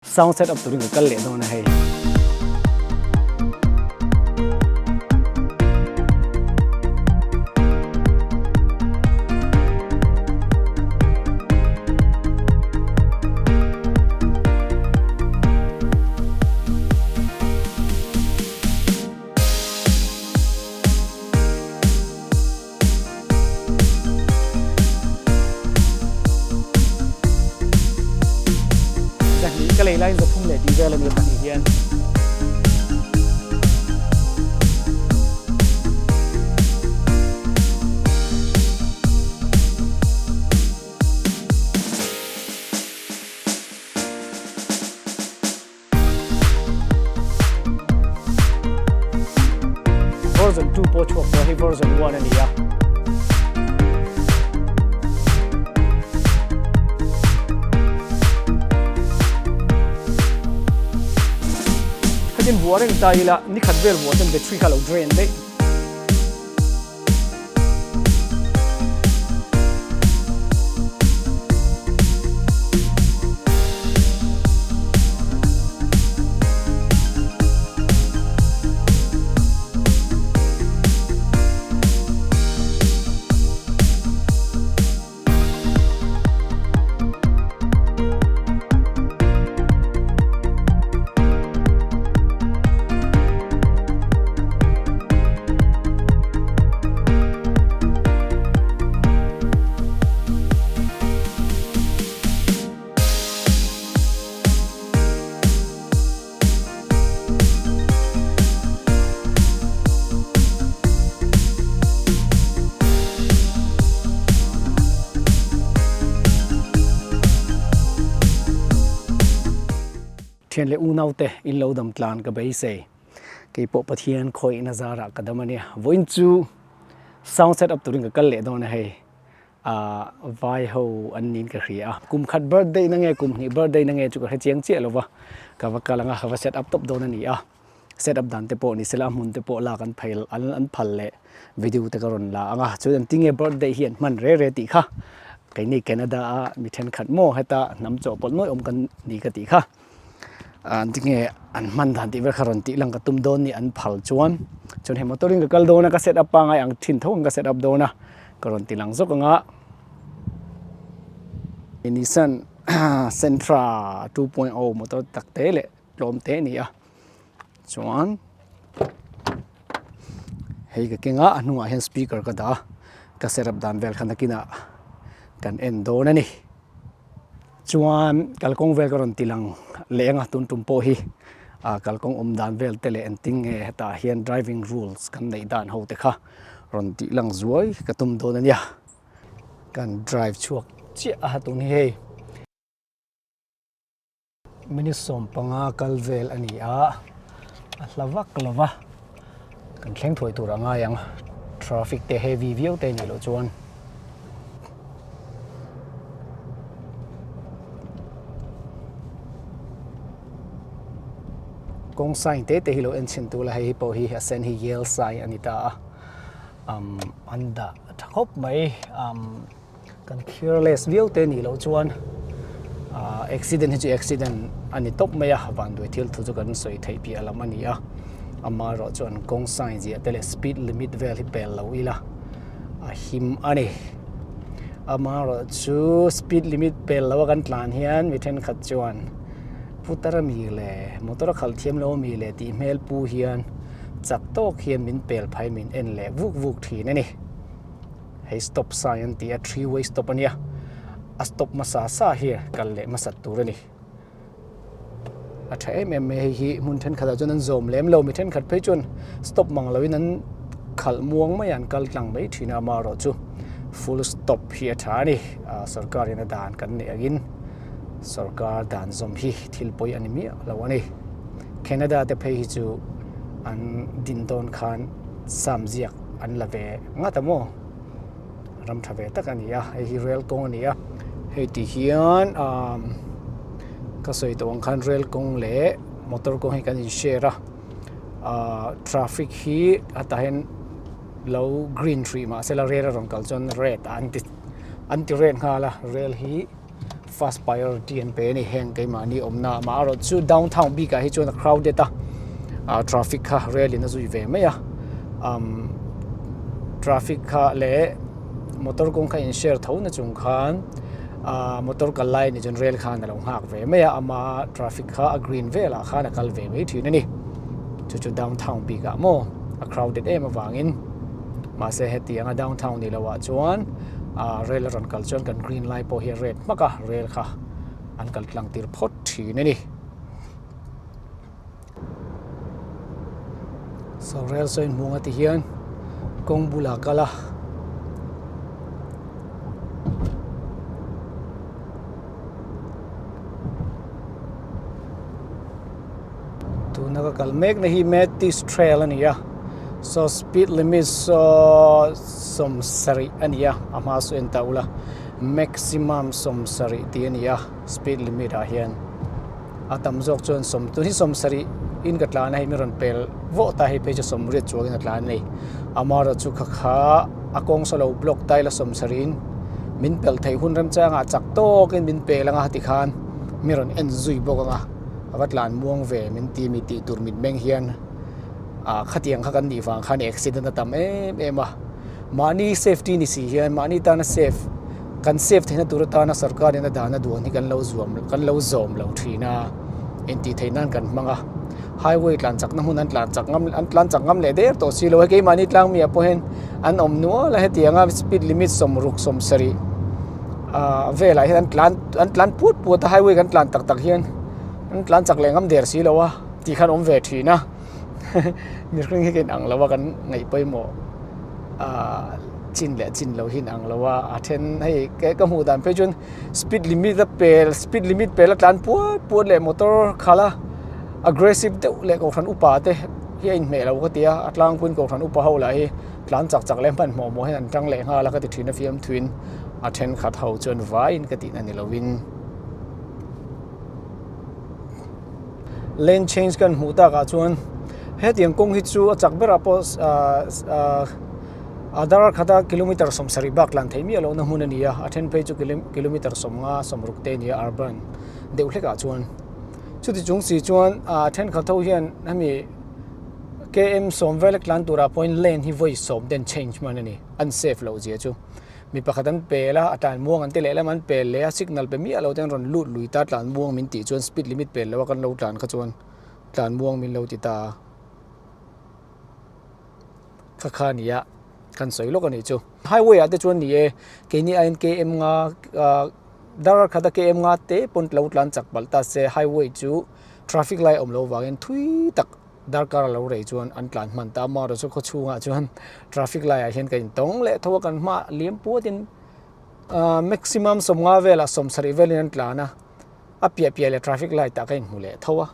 Sound set up turin ka kal leh dawn a hei. Zahnih ka lei laiin 300 leh tih vel a nia pahnih hian. Version 2 pawh chhuak tawh hei version 1 a ni a. Khatin vuah reng ta ila ni khat vel vuah chuan battery kha a lo drain daih. Thian leh unaute in lo dam tlan ka beisei. Keipawh Pathian khawihna zarah ka dam a nia. Vawiin chu sound set up turin ka kal leh dawn a hei. Ah vai ho an niin ka hria a. Kum khat birthday na nge kum hnih birthday na nge chu ka hre chiang chiah lo va. Ka va kal ang a, ka va set up tawp dawn a ni a. Set up dan te pawh ni sela a hmun te pawh lak an phail an phal leh video te ka rawn la ang a. Chuan an tinge birthday hi an hman re re tih kha keini Canada a mi thenkhat maw heta hnam chawhpawlh nuai awm kan ni ka tih kha. An tinge an hman dan tih vel kha rawn tih lang ka tum dawn ni an phal chuan chuan hei motor in ka kal dawn a ka set up pangai ang thin tho ang ka set up dawn a ka rawn ti lang zawk ang a Nissan Sentra 2.0 motor tak te leh tlawm te a ni a chuan hei ka keng a a hnungah hian speaker ka dah a ka set up dan vel kha nakinah kan en dawn a ni. Chuan kalkawng vel ka rawn ti lang leh ang a tun tum pawh hi ah kalkawng awm dan vel te leh engtin nge hetah hian driving rules kan neih dan ho te kha rawn tih lang zuai ka tum dawn a nia. Kan drive chhuak chiah a tun hi hei. Minute 15 kal vel a ni a, a hla vak lo va, kan thleng thuai tur a ngai ang traffic te heavy viau te nih loh chuan. Kawng sign te te hi lo en chhin tur la hei hi pawh hi a sen hi yell sign a ni ta a umm an dah tha khawp mai umm kan careless viau te nih loh chuan ah accident hi chu accident a ni tawp mai a vanduai thil thu chu kan sawi theih piah lam a ni a amaherawh chuan kawng sign ziah te leh speed limit vel hi pel lo ila a him a ni amaherawh chu speed limit pel lo a kan tlan hian mi thenkhat chuan putar a mi leh motor a khalh thiam lo a mi leh tih hmel pu hian chak tawk hian min pel phai min en leh vuk vuk thin a ni. Hei stop sign an ti a three way stop a nia a stop hmasa sa hi kal leh hmasat tur a ni a tha em em mai hei hi hmun thenkhatah chuan an zawm lem lo mi thenkhat phei chuan stop mang loin an khalh muang mai a an kal tlang mai thin a amaherawhchu full stop hi a tha a ni ah sorkar in a dan kan neih angin sorkar dan zawm hi thil pawi a ni miah lo a ni Canada te phei hi chu an din dawn khan sam ziak an la ve ngat a maw ram tha ve tak a ni a hei hi rail kawng a ni a hei ti hian ah ka sawi tawh ang khan rail kawng leh motor kawng hi kan in share a ah traffic hi a tah hian lo green hrih mahse la rail a rawn kal chuan red an ti an ti red nghal a rail hi. First priority an pe a ni heng keimahni awmna amaherawh chu downtown bikah hi chuan a crowded a ah traffic kha rail in a zui ve mai a umm traffic kha leh motor kawng kha in share tho na chung khan ah motor kal lai ni chuan rail khan a lo nghak ve mai a ama traffic kha a green velah khan a kal ve mai thin a ni chu chu downtown bikah maw a crowded em avangin mahse hetianga downtown ni loh ah chuan. Ah rail a rawn kal chuan kan green lai pawh hi a red hmak a rail kha an kal tlang tir phawt thin a ni. So rail saw in hmuh ang ti hian kawng bulah a kal a. Tuna ka kal mek na hi Methodist Trail a ni a so speed limit saw sawmsarih a ni a a hma saw en ta ula maximum sawmsarih tih a ni a speed limit ah hian a tam zawk chuan sawm tun hi sawmsarih in ka tlan a hei mi rawn pel vawh ta hei phei chu sawmriat chuangin a tlan a ni amaherawhchu kha kha a kawng saw lo block ta ila sawmsarih in min pel theih hun remchangah chak tawkin min pel anga tikhan mi rawn en zui bawk anga. A va tlan muang ve min ti mi tih tur mitmeng hian ah khatiang kha kan nih vang khan accident a tam em em a mahni safety ni si hian mahni tana safe kan safe theihna tur atana sarkar in a dahna duan hi kan lo zuam kan lo zawm lo thin a intih theih nan kan hmang a highway tlan chakna hmun an tlan chak ngam an tlan chak ngam leh der tawh si lo a keimahni tlangmi ah pawh hian an awm nual a hetiang a speed limit sawmruk sawmsarih ah velah hian an tlan an tlan puat puat a highway kan tlan tak tak hian an tlan chak leh ngam der si lo a tih khan awm ve thin a mihring hi ka inang lo a kan ngaih pawimawh ah chin leh chin lo hi inang lo a a then hei ka hmuh dan phei chuan speed limit a pel speed limit pel a tlan puat puat leh motor khalh a aggressive deuh leh kohhran upa te hi a inhmeh lo ka ti a a tlangpuiin kohhran upa ho lah hi tlan chak chak leh hmanhmawh hmawh hian an tang leh nghal a ka ti thin a fiamthuin. A thenkhat ho chuan vaiin ka tihna ni lovin lane change kan hmuh takah chuan hetiang kawng hi chu a chak berah pawh ahh a dar khata kilometer sawmsarih bak tlan theih miah lohna hmun a ni a a then phei chu kilometer sawmnga sawmruk te a ni a urban deuh hlekah chuan chuti chung si chuan ah thenkhat ho hian hemi km sawm vel a tlan turah pawhin lane hi vawi sawm ten change hman a ni an safe loh zia chu. Mi pakhat an pel a, a tlan muang an ti leh lam an pel leh a, signal pe miah lo te an rawn lut lui ta, tlan muang min tih chuan speed limit pel lo a kan lo tlan kha chuan tlan muang min lo ti ta a, kha kha a ni a, kan sawi lawk a nih chu. Highway ah te chuan ni e, keini aiin km nga ah dar khat a km nga te pawn lo tlan chak palh ta se highway chu traffic light a awm loh avangin thui tak. Darkar a lo rei chuan an tlan hman ta a, Marawh chu khaw chhungah chuan traffic light ah hian ka intawng leh tho a, kan hma liam puatin ahh maximum sawmnga velah sawmsarih velin an tlan a, a piah piah leh traffic light ah ka inhmu leh tho a,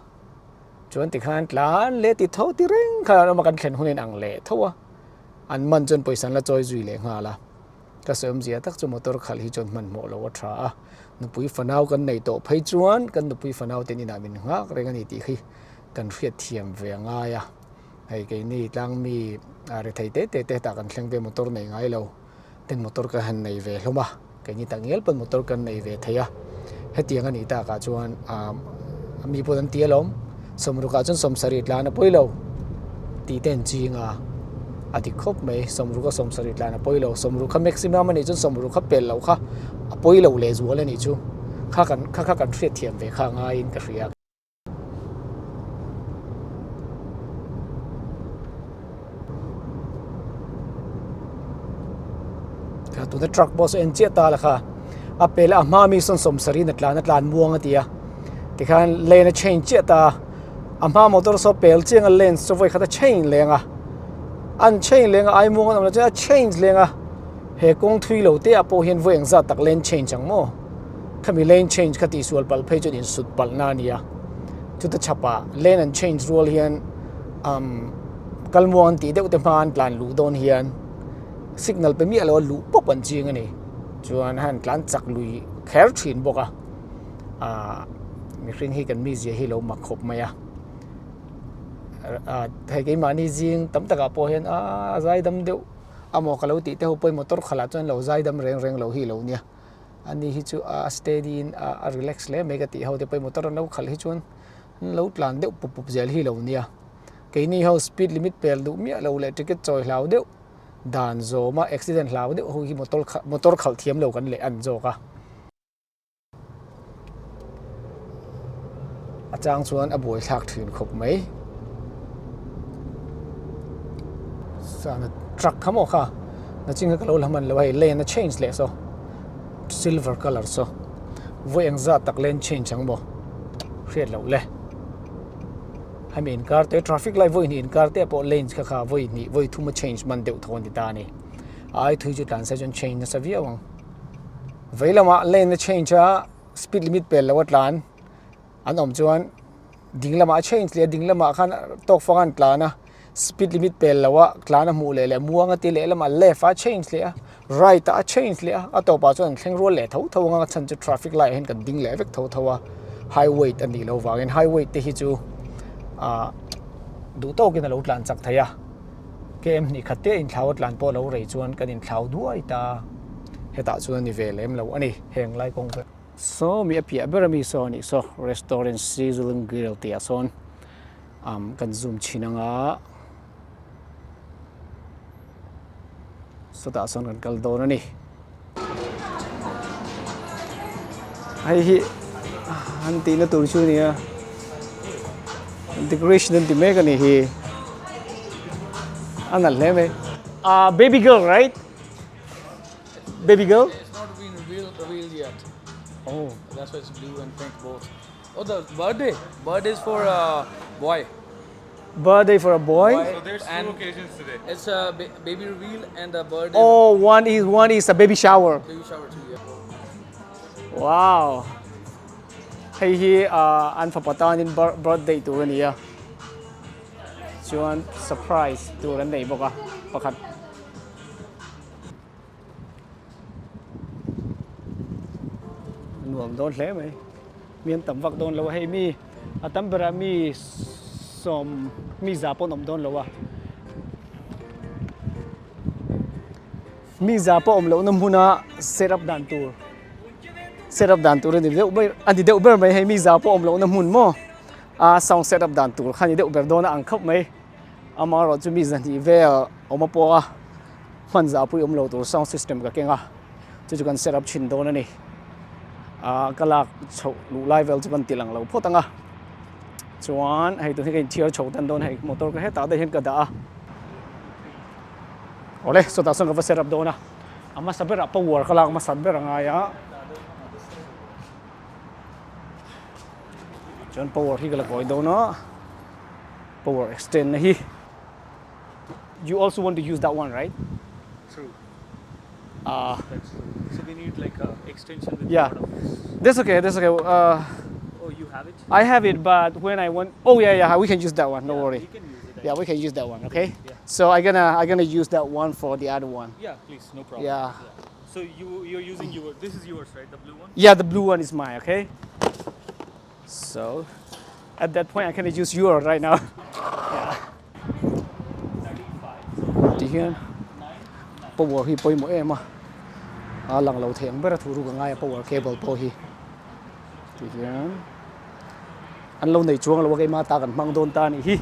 chuan tikhan an tlan leh ti tho ti reng khan an awm a, kan thlen hun in ang leh tho a, an man chuan pawisa an la chawi zui leh nghal a, ka sawi awmzia tak chu motor khalh hi chuan hmanhmawh loh a tha a, nupui fanau kan nei tawh phei chuan kan nupui fanau ten inah min nghak reng a ni tih khi. Kan hriat thiam ve a ngai a, hei keini tlangmi a rethei te te te hetah kan thleng ve motor nei ngai lo ten motor kan han nei ve hlawm a, keini tak ngial pawn motor kan nei ve thei a, hetiang a nih takah chuan ah mi pawh an ti alawm sawmrukah chuan sawmsarih tlan a pawi lo tih te an ching a, a dik khawp mai sawmruka sawmsarih tlan a pawi lo sawmruk kha maximum a nih chuan sawmruk kha pel loh kha a pawi lo lehzual a nih chu kha kan kha kha kan hriat thiam ve kha a ngaiin ka hria. Tuna truck pawh saw en chiah ta la kha a pel a hma mi sawn sawmsarih in a tlan a tlan muang a ti a tikhan lane a change chiah ta a a hma motor saw pel chiang a lane saw vawi khat a change leng a an change leng a ai muang an awm lo chuan a change leng a he kawng thui lo te ah pawh hian vawi engzat tak lane change ang maw. Khami lane change kha tihsual palh phei chuan insut palhna a ni a, chuta chhapah lane an change rual hian umm kalmuang an tih deuh te hma an tlan luh dawn hian signal pe miah lo a luh pawp an ching a ni. Chuan han tlan chak lui kher thin bawk a, aah mihring hi kan mizia hi lo mak khawp mai a, aah hei keimahni zing tam takah pawh hian aaa zaidam deuh amaw ka lo tih te ho pawhin motor khalh ah chuan lo zaidam reng reng lo hi lo nia. Ani hi chu a steady in a relax hle mai ka tih ho te pawhin motor an lo khalh hi chuan an lo tlan deuh pup pup zel hi lo nia. Keini ho speed limit pel duh miah lo leh ticket chawi hlau deuh dan zawma accident hlau deuh ho hi motor motor khalh thiam lo kan leh an zawk a. A chang chuan a buai thlak thin khawp mai. Sana truck kha maw kha nachin kha ka lo la hman lo a hei lane a change leh saw silver colour saw vawi eng zat tak lane change ang maw hriat loh le hemi inkar te traffic light vawi hnih inkar te pawh lanes kha kha vawi hnih vawi thum a change man deuh thaw a ni ta a ni a ai thui chu tlan se chuan change nasa viau ang. Vei lamah lane a change a, speed limit pel lo a tlan an awm chuan ding lamah a change leh a, ding lamah khan tawk fang an tlan a, speed limit pel lo a tlan a hmuh leh leh muang a ti leh lamah left ah a change leh a, right ah a change leh a, a tawpah chuan an thleng rual leh tho tho ang a chhan chu traffic light ah hian kan ding leh vek tho tho a, highway a nih loh vangin highway te hi chu ah duh tawkin a lo tlan chak thei a. KM hnih khat te inthlau a tlan pawh lo rei chuan kan inthlau duai ta. Hetah chuan a ni ve lem lo a ni, heng lai kawng vel. Saw mi a piah ber ami saw a nih saw, restaurant Sizzling Grill tih ah sawn kan zoom chhin ang a, sawtah sawn kan kal dawn a ni. Hei hi an tihna tur chu a ni a, decoration an ti mek a ni hi, a nalh hle mai. Ah baby girl right? Baby girl? It's not been revealed, revealed yet. Oh. That's why it's blue and pink both. Oh, the birthday. Birthday is for a boy. Birthday for a boy? Boy So there's two and occasions today. It's a ba baby reveal and a birthday. Oh, one is one is a baby shower. Baby shower too, yeah. Wow. Hei hi uh, an fapa tanin birthday tur a ni a. Chuan surprise tur an nei bawk a pakhat. Nuam dawn hle mai. Mi an tam vak dawn lo a, hei mi a tam berah mi sawm mi za pawh an awm dawn lo a. Mi za pawh awm lohna hmuna set up dan tur set up dan tur a ni deuh ber a ni deuh ber mai hei mi za pawh awm lohna hmun maw a sound set up dan tur kha a ni deuh ber dawn a ang khawp mai. Amaherawh chu mi zahnih vel awm a pawh a hman zah pui awm lo tur sound system ka keng a chu chu kan set up thin dawn a ni ah ka lak chhoh luh lai vel chu kan ti lang lo phawt ang a chuan hei tun hi ka inthiar chho tan dawn hei motor ka hetah daih hian ka dah a awle sawtah sawn ka va set up dawn a a hmasa berah power ka lak hmasa ber a ngai a chuan power hi ka la kawi dawn a. Power extend na hi. You also want to use that one, right? True. Uh, That's true. So we need like a extension with yeah. lot of. That's okay. That's okay. Oh, you have it? I have it, but when I want, oh yeah, yeah, we can use that one. No Yeah, worry. we can use it. I Yeah, we can use that one. Okay. Yeah. So I gonna I gonna use that one for the other one. Yeah, please, no problem. Yeah. So you're using your this is yours, right? The blue one. Yeah, the blue one is mine. Okay. So at that point I can use yours right now. Yeah. Ti hian power hi pawimawh em a, a lang lo thei ang ber a thu ruk a ngai a power cable pawh hi ti hian an lo nei chuang lo a keimah ta kan hmang dawn ta a nih hi.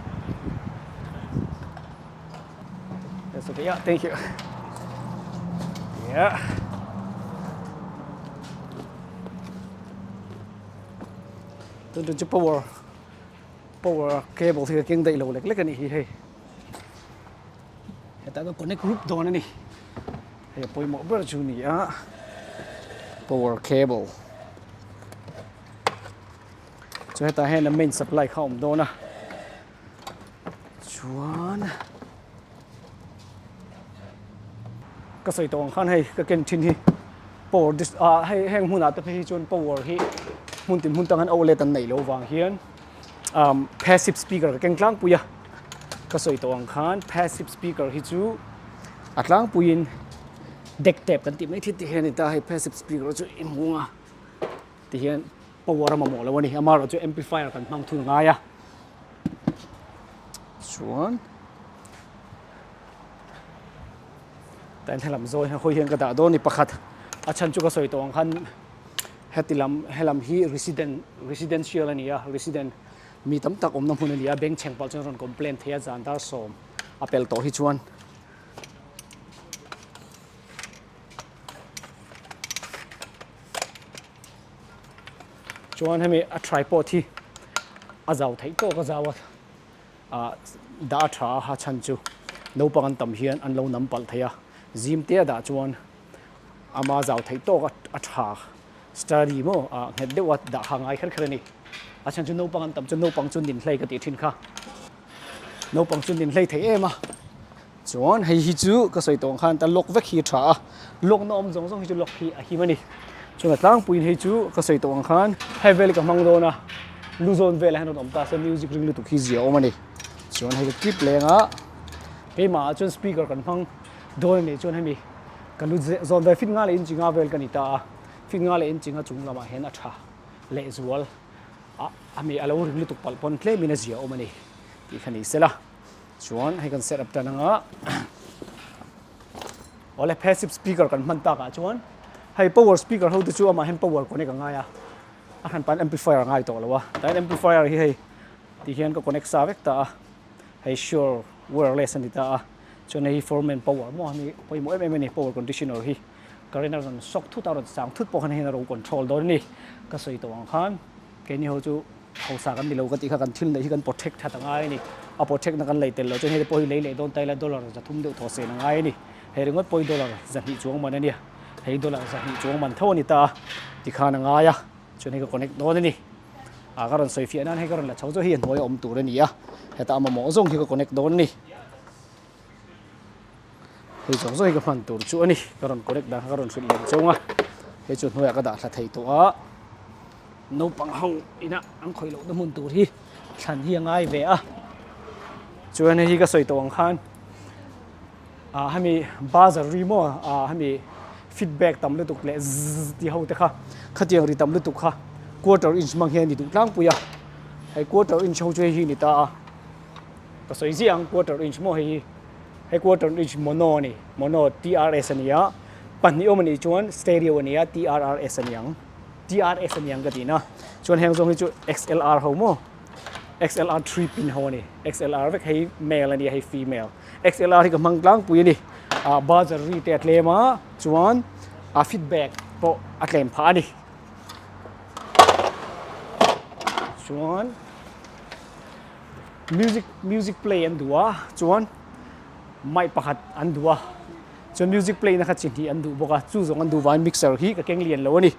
That's okay. Yeah, thank you. Yeah. Tun chu power power cable hi ka keng daih lo lek lek a nih hi hei hetah chuan connect rup dawn a ni hei a pawimawh ber chu a ni a power cable chu hetah hian a main supply kha a awm dawn a chuan ka sawi tawh ang khan hei ka ken thin hi power dis ah hei heng hmunah te phei hi chuan power hi hmun tin hmun tang an outlet an neih loh vang hian um passive speaker ka keng tlangpui a ka sawi tawh ang khan passive speaker hi chu a tlangpuiin deck tap kan tih mai thil tih hian a ni ta hei passive speaker chu i hmu ang a ti hian power a mamawh lo a ni amaherawh chu amplifier kan hmang thung ngai a chuan tain helam zawi hawi hian ka dah dawn ni pakhat. A chhan chu ka sawi tawh ang khan heti lam helam hi resident residential a ni a, resident mi tam tak awmna hmun a ni a, bengchheng pawh chuan rawn complain thei a zan dar sawm a pel tawh hi chuan. Chuan hemi a tripod hi a zau theih tawk a zau a ah dah a tha a ha chhan chu naupang an tam hian an lo nam palh thei a zim te a dah chuan ama zau theih tawk a a tha study maw ah nghet deuh a dah kha ngai kher kher a ni a chhan chu naupang an tam chuan naupang chu nin hlei ka tih thin kha naupang chu nin hlei thei em a. Chuan hei hi chu ka sawi tawh ang khan ta lock vek hi a tha a, lock na awm zawng zawng hi chu lock hi a him a ni. Chuan a tlangpuiin hei chu ka sawi tawh ang khan hei vel hi ka hmang dawn a, lu zawn velah hian rawn awm ta se music ring lutuk hi zia awm a ni. Chuan hei ka kip leng a, keimah ah chuan speaker kan hmang dawn a nih chuan hemi ka lu zawn vel fit nga leh inchi nga vel ka ni ta a, fit nga leh inchi nga chung lamah hian a tha lehzual a, hemi a lo ring lutuk palh pawn tlemin a zia awm a ni tih kha ni sela. Chuan hei kan set up tan anga awle passive speaker kan hman takah chuan hei power speaker ho te chu amah hian power connect a ngai a a hran pan amplifier a ngai tawh lo a tain amplifier hi hei ti hian ka connect sa vek ta a hei sure wireless a ni ta a chuan hei hi foreman power maw hemi pawimawh em em a ni power conditioner hi current a rawn shock thut a rawn sang thut pawh khan hei hian a rawn control dawn a ni ka sawi tawh ang khan keini ho chu. Hausa kan ni lo ka tih kha kan thil neih hi kan protect that a ngai a ni. A protect na kan lei tel lo chuan hei pawh hi lei leh dawn ta ila dollar 300 deuh thaw sen a ngai a ni. Hei ringawt pawh hi dollar 200 chuang man a nia. Hei dollar 200 chuang man tho a ni ta a, tikhan a ngai a, chuan hei ka connect dawn a ni. A ka rawn sawi fiah nan hei ka rawn la chho chu hei a hnuai a awm tur a ni a, heta a mamawh zawng hi ka connect dawn a ni. Hei zawng zawng hi ka hman tur chu a ni ka rawn connect dan kha ka rawn hrilh lem chauh a hei chu hnuaiah ka dah thla thei tawh a naupang ho ina an khawih loh na hmun tur hi thlan hi a ngai ve a chuan hei hi ka sawi tawh ang khan ah hemi buzzer ri maw ah hemi feedback tam lutuk leh zzz tih ho te kha khatiang ri tam lutuk kha quarter inch hmang hian a ni duh tlangpui a hei quarter inch ho chu hei hi a ni ta a. Ka sawi ziah ang quarter inch maw hei hi hei quarter inch mono a ni mono TRS a ni a pahnih awm a nih chuan stereo a ni a TRRS a ni ang TRS a ni ang ka tih na chuan heng zawng hi chu XLR ho maw XLR 3 pin ho a ni XLR vek hei male a ni a hei female XLR hi ka hmang tlangpui a ni ah buzzer ri te a tlem a chuan a feedback pawh a tlem phah a ni chuan. Music music play an duh a chuan mic pakhat an duh a chuan music play na kha chi hnih an duh bawk a chu zawng an duh vangin mixer hi ka keng lian lo a ni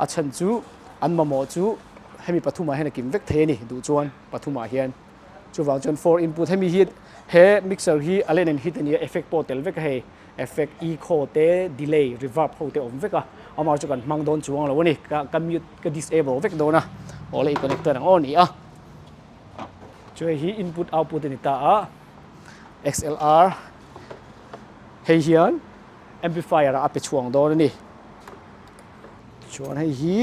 a chhan chu an mamawh chu hemi pathumah hian a kim vek thei a ni duh chuan pathumah hian chuvang chuan four input hemi hi he mixer hi a len in hit a ni a effect pawh tel vek a hei effect echo te delay reverb ho te awm vek a amah chu kan hmang dawn chuang lo a ni ka ka mute ka disable vek dawn a awle i connect ang aw ni a. Chu hei hi input output a ni ta a, XLR hei hian amplifier ah a pe chhuang dawn a ni. Chuan hei hi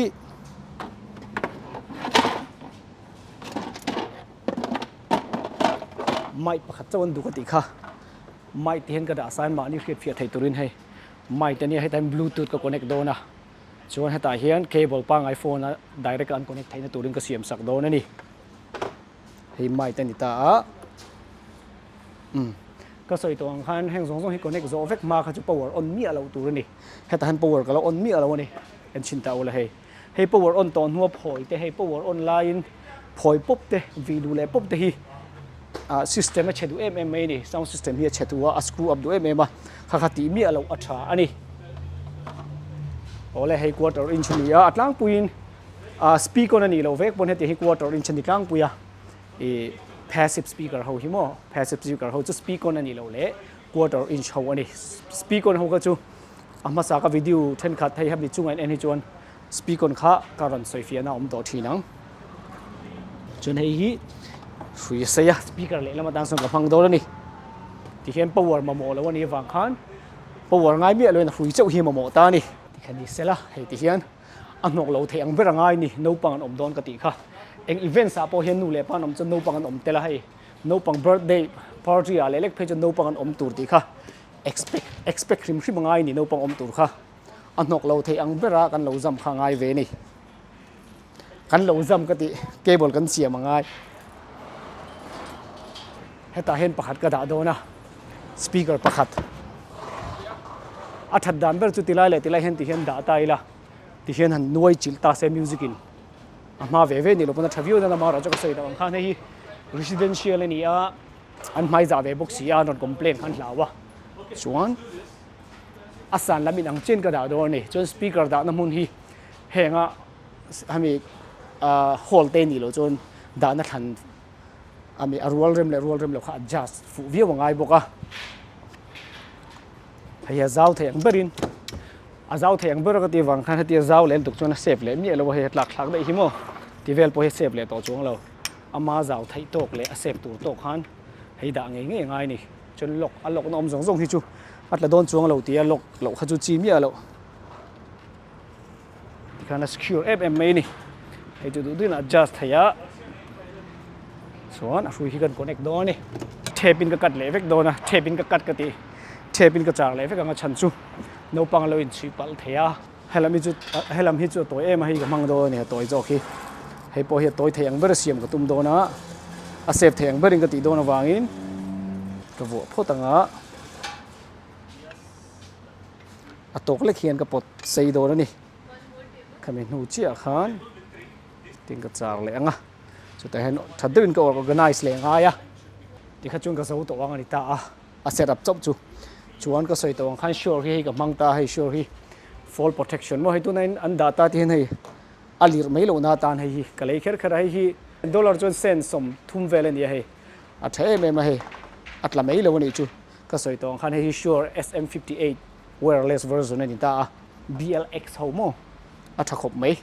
mic pakhat chauh an duh ka tih kha, mic te hian ka dah sain mahni hriatfiah theih turin hei mic te nia hetah hian bluetooth ka connect dawn a. Chuan hetah hian cable pangngai phone a direct a an connect theihna turin ka siam sak dawn a ni. Hei mic a ni ta a. Umm ka sawi tawh ang khan heng zawng zawng hi connect zawh vek hma kha chu power on miah loh tur a ni. Hetah hian power ka lo on miah lo a ni. En chhin ta ula hei. Hei power on tawh hnua phawi te hei power on laiin phawi pawp te vih duh leh pawp te hi ah system a chhe duh em em mai a ni. Sound system hi a chhe duh a, a screw up duh em em a. Kha kha tih miah loh a tha a ni. Awle hei quarter inch a ni a, a tlangpuiin ah speaker a nih loh vek pawn heti hi quarter inch a ni tlangpui a, ih passive speaker ho hi maw passive speaker ho chu speaker a nih loh leh quarter inch ho a ni. Speaker ho kha chu a hmasa ka video thenkhat hei hemi chungah in en hi chuan speaker kha ka rawn sawi fiahna a awm tawh thin ang. Chuan hei hi hrui a sei a speaker lehlam atang sawn ka hmang dawn a ni. Tihian power mamawh loh a nih avang khan power ngai miah loin a hrui chauh hi a mamawh ta a ni. Tikhan ni sela hei ti hian a hnawk lo theih ang ber a ngai ni naupang an awm dawn ka tih kha. Eng events ah pawh hian nu leh pa an awm chuan naupang an awm tel a hei naupang birthday party ah leh lek phei chuan naupang an awm tur tih kha expect expect hrim hrim a ngai ni naupang awm tur kha. A hnawk lo thei ang bera kan lo zam kha a ngai ve ni. Kan lo zam ka tih cable kan siam a ngai. Hetah hian pakhat ka dah dawn a, speaker pakhat. A that dan ber chu tilai leh tilai hian ti hian dah ta ila, ti hian han nuai chilh ta se music in a hma ve ve ni lo pawn a tha viau na lamah erawh chu ka sawi loh ang khan hei hi residential a ni a, an hmai zah ve bawk si a, an rawn complain kha an hlau a, chuan a san lam inang chian ka dah dawn a ni. Chuan speaker dahna hmun hi henga hemi hall te nih loh chuan dahna thlan ami a rual rem leh rual rem loh kha adjust fuh viau a ngai bawk a. Hei a zau thei ang berin a zau thei ang ber ka tih vang khan hetia zau leh lutuk chuan a save leh miah lo a hei a tlak thlak daih hi maw ti vel pawh hi a save leh tawh chuang lo. Ama zau theih tawk leh a save tur tawk khan hei dah ngei ngei a ngai a ni. Chuan lock a lock na awm zawng zawng hi chu a tla dawn chuang lo tih a lock loh kha chu chi miah loh. Tikhan a secure em em mai a ni. Hei chu duh duhin a adjust thei a. Chuan a hrui hi kan connect dawn a ni. Tape in ka cut leh vek dawn a, tape in ka cut ka tih tape in ka char leh vek ang a chhan chu naupang lo inchhuih palh thei a. Helam hi chu helam hi chu a tawi em a hei ka hmang dawn a ni a tawi zawk hi. Hei pawh hi a tawi thei ang ber a siam ka tum dawn a, a save thei ang berin ka tih dawn avangin ka vuah phawt ang a. A tawk lek hian ka pawt sei dawn a ni. Khami hnu chiah khan tin ka char leh ang a, chutah hian tha deuhin ka organize leh ngai a. Tikha chuan ka zo tawh ang a ni ta a. A set up chauh chu chuan ka sawi tawh ang khan sure hi hei ka hmang ta hei sure hi fall protection maw hei tuna in an dah ta ti hian hei a lirh mai loh na atan hei hi ka lei kher kher a hei hi dollar chuan cent 30 vel a ni a hei a tha em em a hei a tla mai lo a nih chu ka sawi tawh ang khan hei hi sure SM 58 wireless version a ni ta a BLX ho maw a tha khawp mai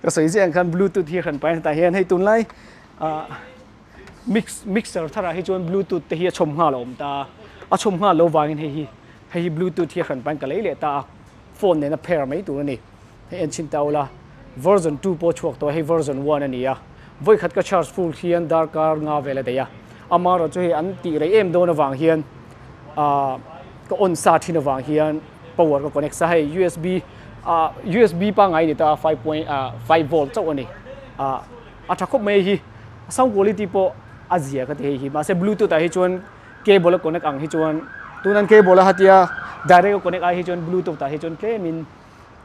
ka sawi ziah ang khan bluetooth hi a hran pai hetah hian hei tunlai ah. Mix mixer tharah hi chuan bluetooth te hi a chhawm nghal a awm ta a, a chhawm nghal lo vangin hei hi hei hi bluetooth hi a hran pahin ka lei leh ta a, phone nena pair mai tur a ni. Hei en chhin ta ula version 2 pawh a chhuak tawh a, hei version 1 a ni a, vawikhat ka charge full hian darkar nga vel a daih a, amaherawhchu hei an tih rei em dawn avang hian ah ka on sa thin avang hian power ka connect sa hei usb ah usb pangngai a ni ta a 5.5 volt chauh a ni ah. A tha khawp mai hi sound quality pawh a zia ka ti hei hi mahse bluetooth ah hi chuan cable a connect ang hi chuan tunan cable a hatia direct a connect ai hi chuan bluetooth ah hi chuan tlemin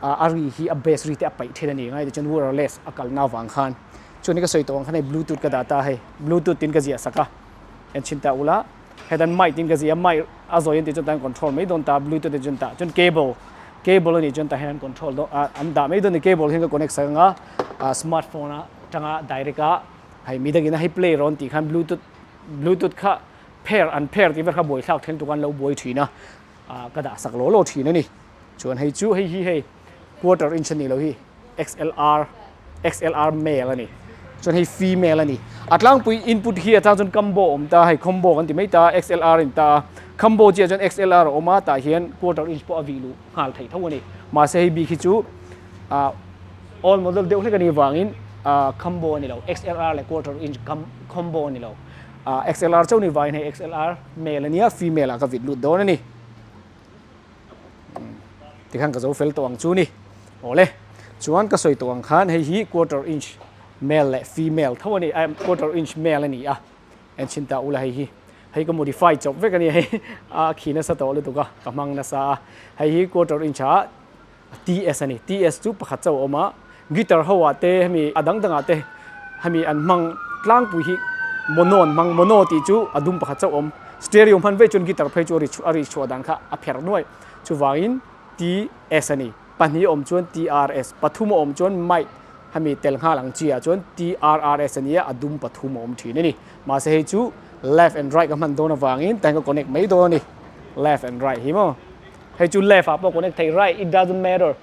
a ri hi a bass ri te a paih then a ni ngai tichuan wireless a kalna avang khan chuan ka sawi tawh ang khan hei bluetooth ka dah ta hei bluetooth tin ka ziah sak a en chhin ta ula hetan mic tin ka ziah a mic a zawi an tih chuan tan control mai dawn ta bluetooth ah chuan tah chuan cable cable a nih chuan tah hian an control dawn ah an dah mai dawn a ni cable hian ka connect sak ang a smartphone a tanga direct a hei midangin a hei play rawn tih khan bluetooth bluetooth kha pair an pair tih vel kha buaithlak then tuk an lo buai thin a ah ka dah sak law law thin a ni chuan hei chu hei hi hei quarter inch a nih loh hi. XLR XLR male a ni chuan hei female a ni a tlangpui input hi atang chuan combo a awm ta hei combo kan ti mai ta XLR in ta a combo chiah chuan XLR a awm a tah hian quarter inch pawh a vih luh nghal theih tho a ni mahse hei bik hi chu ah old model deuh hlek a nih vangin ah combo a ni lo XLR leh quarter inch combo a ni lo ah XLR chauh ni vangin hei XLR male a nia female ah ka vit lut dawn a ni. Tikhan ka zo fel tawh ang chu ni. Awle, chuan ka sawi tawh ang khan hei hi quarter inch male leh female tho a ni, quarter inch male a ni a, en chhin ta ula hei hi, hei ka modify chawp vek a ni hei a khi nasa tawh lutuk a, ka hmang nasa a, hei hi quarter inch ah TS a ni, TS chu pakhat chauh a awm a, guitar ho ah te hemi a dang dang ah te hemi an hmang tlangpui hi mono an hmang, mono tih chu a dum pakhat chauh a awm, stereo hman vei chuan guitar phei chu a ri chhuah dan kha a pherh nuaih, chuvangin TS a ni, pahnih a awm chuan TRS, pathum a awm chuan mic hemi tel nghal ang chi ah chuan TRRS a nia a dum pathum a awm thin a ni, mahse hei chu left and right ka hman dawn avangin tiang ka connect mai dawn a ni, left and right hi maw. Hei chu left ah pawh connect thei right it doesn't matter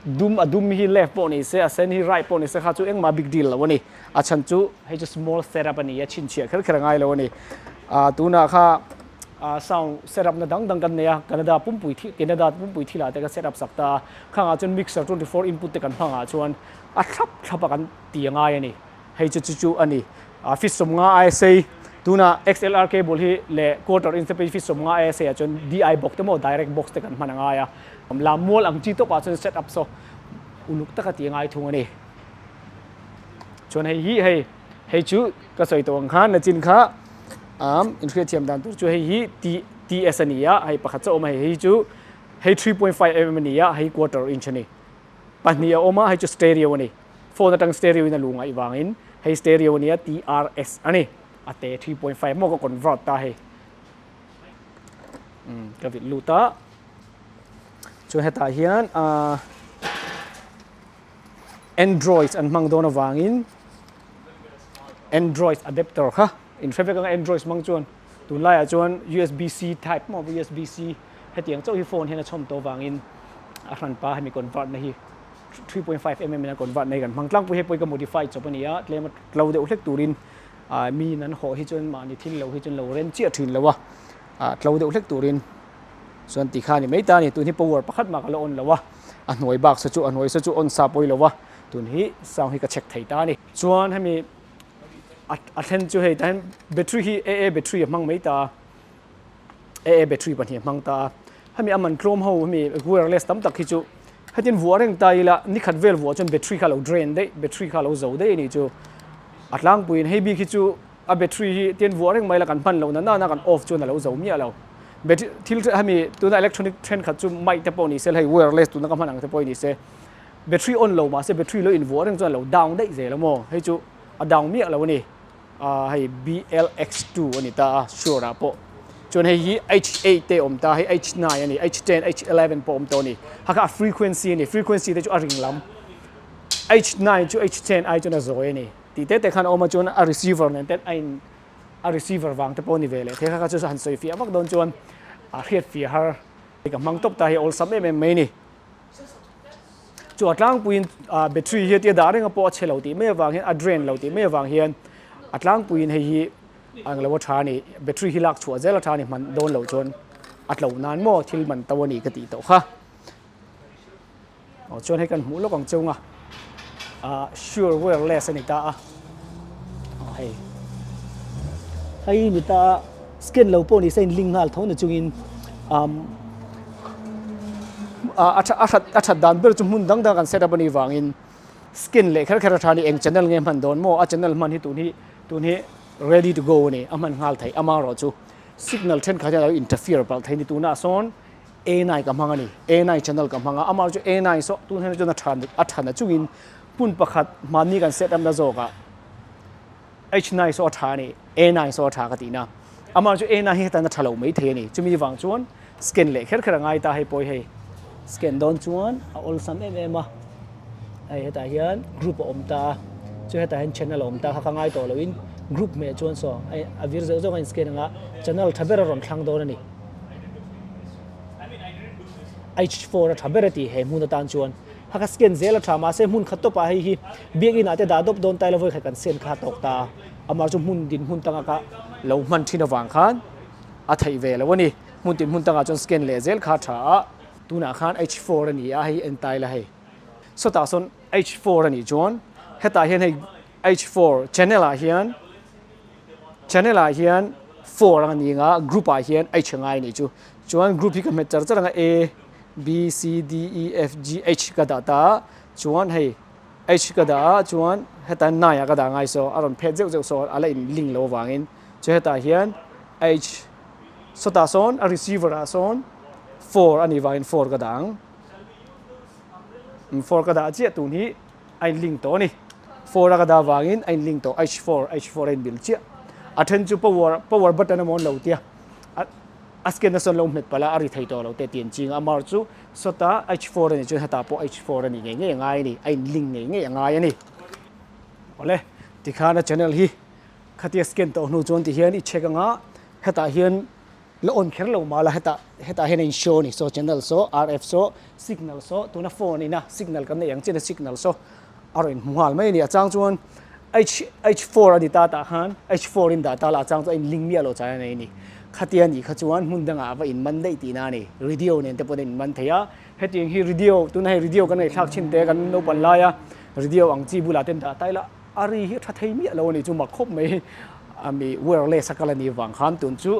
dum a dum hi left pawh ni se a sen hi right pawh ni se kha chu engmah big deal lo a ni a chhan chu hei chu small setup a ni a chhinchhiah kher kher a ngai lo a ni ah tunah kha ah sound setup na dang dang kan nei a Canada pumpui thi Canada pumpui thil ah te kan setup sak ta a khangah chuan mixer 24 input te kan hmang ah chuan a thlap thlap a kan ti a ngai a ni. Hei chu chu chu a ni. A feet 50 aia sei tuna XLR cable hi leh quarter inch te pawh hi feet 50 aia sei ah chuan DI box te maw direct box te kan hman a ngai a. Lammual ang chi tawpah chuan set up saw uluk taka tih a ngai thung a ni. Chuan hei hi hei hei chu ka sawi tawh ang khan nachin kha um inhriatthiam dan tur chu hei hi T TS a ni a, hei pakhat chauh a awm a, hei hei chu hei 3.5 mm a ni a, hei quarter inch a ni. Pahnih a awm a, hei chu stereo a ni. Phone atang stereo in a luh ngaih vangin hei stereo a ni a, TRS a ni. A te 3.5 maw ka convert ta hei. Um ka vit lut a. Chuan hetah hian ah Android an hmang dawn avangin Android adapter kha in hre vek anga Android hmang chuan tunlaiah chuan USB-C type maw USB-C hetiang chauh hi phone hian a chhawm tawh avangin a hranpa hemi convert na hi 3.5 mm in a convert na hi kan hmang tlangpui hei pawh hi ka modify chawp a ni a tlem a tlo deuh hlek turin ah miin an hawh hi chuan mahni thil lo hi chuan lo rem chiah thin lo a ah tlo deuh hlek turin Chuan ti kha a ni mai ta a ni. Tun hi power pakhat mah ka la on lo a, a hnuai bak sa chu a hnuai sa chu on sa pawi lo a, tun hi sound hi ka check thei ta a ni. Chuan hemi a a thlen chu hei tah hian battery hi AA battery a hmang mai ta a, AA battery pahnih a hmang ta a. Hemi a man tlawm ho hemi wireless tam tak hi chu hetin vuah reng ta ila nikhat vel vuah chuan battery kha a lo drain daih, battery kha a lo zo daih a nih chu. A tlangpuiin hei bik hi chu a battery hi tian vuah reng mai la kan hman loh na nana kan off chuan a lo zo miah lo. Battery thil hemi tuna electronic thenkhat chu mic te pawh ni se hei wireless tuna ka hman ang te pawh hi ni se battery on lo mahse battery lo invuah reng chuan a lo down daih zel a maw hei chu a down miah lo a ni ah hei BLX2 a ni ta a sure ah pawh chuan hei hi H8 te awm ta hei H9 a ni H10 H11 pawh awm tawh a ni hakha a frequency a ni frequency te chu a ring lam H9 chu H10 ai chuan a zawi a ni. Tih te te khan a awm a chuan a receiver nen te a in a receiver vang te pawh a ni ve leh thei kha kha chu han sawi fiah vak dawn chuan a hriat fiah har ka hmang tawp ta hi a awlsam em em mai a ni. Chu a tlangpuiin ah battery hi a tia dah reng a pawh a chhe lo tih mai avang hian a drain lo tih mai avang hian a tlangpuiin hei hi ang lo a tha a ni battery hi lak chhuah zel a tha a ni hman dawn loh chuan a tlo nan maw thil man to a ni ka tih tawh kha. Aw chuan hei kan hmuh lawk ang cheu nga ah sure wireless a ni ta a aw hei hei ni ta a scan lo pawh ni se in link nghal tho na chungin um a tha a that a that dan ber chu hmun dang dang kan set up a nih vangin scan leh kher kher a tha a ni eng channel nge hman dawn maw a channel hman hi tun hi tun hi ready to go a ni a hman nghal theih amaherawh chu signal thenkhat hian a lo interfere palh thei a ni tunah sawn. A9 ka hmang a ni. A9 channel ka hmang a, amah chu A9 saw tun hian chuan a tha a tha na chungin hmun pakhat mahni kan set up na zawkah H9 saw a tha a ni, A9 saw a tha ka tihna. Amah chu A9 hi hetan a tha lo mai thei a ni. Chumi vang chuan scan leh kher kher a ngai ta hei pawh hi hei. Scan dawn chuan a awlsam em em a, hei hetah hian group a awm ta a, chu hetah hian channel a awm ta kha ka ngai tawh loin group hmeh chuan saw a vir zeuh zeuh a in scan ang a, channel tha ber a rawn thlang dawn a ni. H4 a tha ber a ti he hmun atan chuan ha ka scan zel a tha mahse hmun khat tawpah hei hi biakinn ah te dah dawp dawn taila vawi khat kan scan kha a tawk ta a amah chu hmun din hmun tanga ka lo hman thin avang khan a theih ve lo a ni hmun tin hmun tangah chuan scan leh zel kha a tha a tunah khan H4 a ni a hei en taila hei sawtah sawn H4 a nih chuan hetah hian hei H4 channel ah hian Channel ah hian 4 ang a ni anga group ah hian H a ngai a nih chu. Chuan group hi ka hmet char char anga A, B, C, D, E, F, G, H ka dah ta a, chuan hei H ka dah a chuan heta 9 ah ka dah ngai saw a rawn phet zeuh zeuh saw a la in link lo avangin chuan hetah hian H sawtah sawn a receiver ah sawn 4 a nih vangin 4 ka dah ang. 4 ka dah chiah tun hi. A in link tawh a ni. 4 a ka dah vangin a in link tawh H4 H4 a in bil chiah. A then chu power power button emaw an lo tia a a scan na sawn lo hmet palh a a ri thei tawh lo te tih an ching a amar chu sawta H4 a nih chuan hetah pawh H4 a nih ngei ngei a ngai a ni a in link ngei ngei a ngai a ni. Awle tikhan a channel hi khatia scan tawh hnu chuan tihian i check anga hetah hian La on kher lo mah la hetah hetah hian a in show a ni saw channel saw RF saw signal saw tuna phone ina signal kan neih ang chian a signal saw a rawn inhmu nghal mai a ni a chang chuan H H4 a ni ta tah khan H4 in dah ta la a chang chu a in link miah lo chai a nei a ni khatia nih kha chuan hmun dangah a va in man daih tihna a ni radio nen te pawh a in man thei a hetiang hi radio tuna hei radio kan ngaihthlak thin te kan naupang laia radio ang chi bulah te an dah ta ila A ri hi a tha thei miah lo a ni chu mak khawp mai ami wireless a kal a nih vang khan tun chu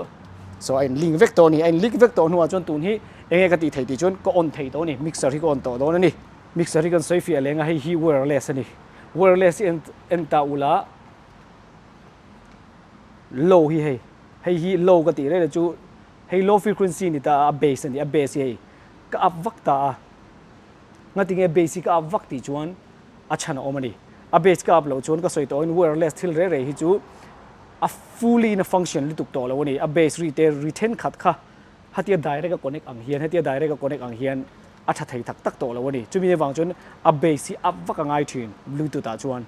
so a in link vek tawh a ni a in link vek tawh hnuah chuan tun hi Enge ka tih theih tih chuan ka on thei tawh a ni, mixer hi ka on tawh dawn a ni. Mixer hi kan sawi fiah leng a, hei hi wireless a ni. Wireless hi en ta ula low hi hei, hei hi low ka tih reng chu hei low frequency ni ta a, a bass a ni, a bass hi hei ka up vak ta a. Ngatinge bass hi ka up vak tih chuan a chhan a awm a ni. A bass ka up loh chuan ka sawi tawh in wireless thil reh reh hi chu a fully in a function lutuk tawh lo a ni. A bass ri te ri thenkhat kha hatia direct a connect ang hian hetia direct a connect ang hian a tha thei tak tak tawh lo a ni. Chumi avang chuan a bass hi up vak a ngai thin bluetooth ah chuan.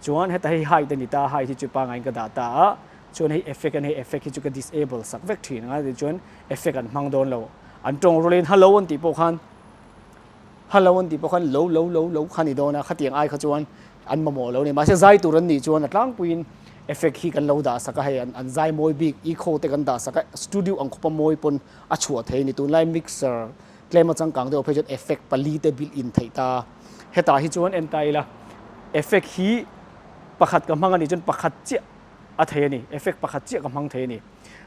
Chuan heta hei height a ni ta, height hi chu pangaiin ka dah ta a, chuan hei effect a ni, hei effect hi chu ka disable sak vek thin ang a, tichuan effect an hmang dawn lo. An tawng rualin hello an tih pawh khan Hello an tih pawh khan lo lo lo lo kha ni dawn a, khatiang ai kha chuan an mamawh lo a ni. Mahse zai tur an nih chuan a tlangpuiin effect hi kan lo dah sak a, hei an zai mawi bik echo te kan dah sak a, studio ang khawpa mawi pawn a chhuah thei a ni. Tunlai mixer tlem a changkang deuh phei chuan effect pali te built in theih ta. Hetah hi chuan en ta ila effect hi pakhat ka hmang a nih chuan pakhat chiah a thei a ni, effect pakhat chiah ka hmang thei a ni.